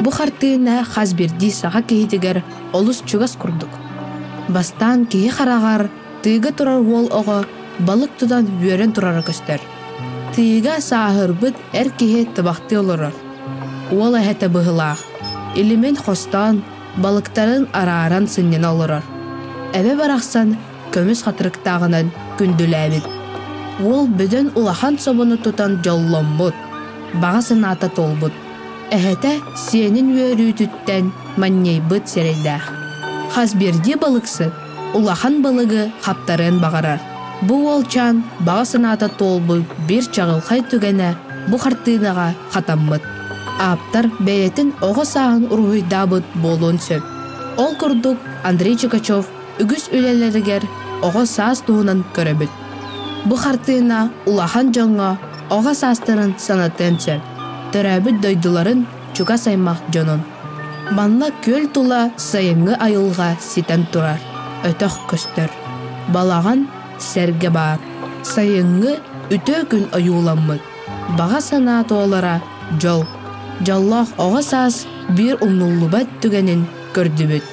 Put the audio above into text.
Бу хартыына хас биирдии саха киһитигэр олус чугас курдук. Бастаан киһи хараҕар тыыга турар уол оҕо балык тутан үөрэн турара көстөр. Тыыга сааһырбыт эр киһи табахтыы олорор. Уол эһэтэ быһыылаах, илимин хостоон, балыктарын арааран сынньана олорор. Эбэ барахсан көмүс хатырыктааҕынан күндүлээбит. Уол бөдөҥ улахан собону тутан дьолломмут, баҕа санаата туолбут. Эһэтэ сиэнин үөрүүтүттэн манньыйбыт сирэйдээх. Хас биирдии балыксыт улахан балыгы хаптарыан баҕарар. Бу уолчаан баҕа санаата туолбут биир чаҕылхай түгэнэ бу хартыынаҕа хатаммыт. Ааптар бэйэтин оҕо сааһын уруһуйдаабыт буолуон сөп. Ол курдук Андрей Чикачев үгүс үлэлэригэр оҕо саас туһунан көрөбүт. Бу хартыына улахан дьоҥҥо оҕо саастарын санатыан сөп, төрөөбүт дойдуларын чугас аймах дьонун. Манна күөл тула сайыҥҥы айылҕа ситэн турар, өтөх көстөр. Балаҕан сэргэ баар, сайыҥҥы үтүө күн ойууламмыт. Баҕа санаа туолара дьол. Дьоллоох оҕо саас биир умнуллубат түгэнин көрдүбүт.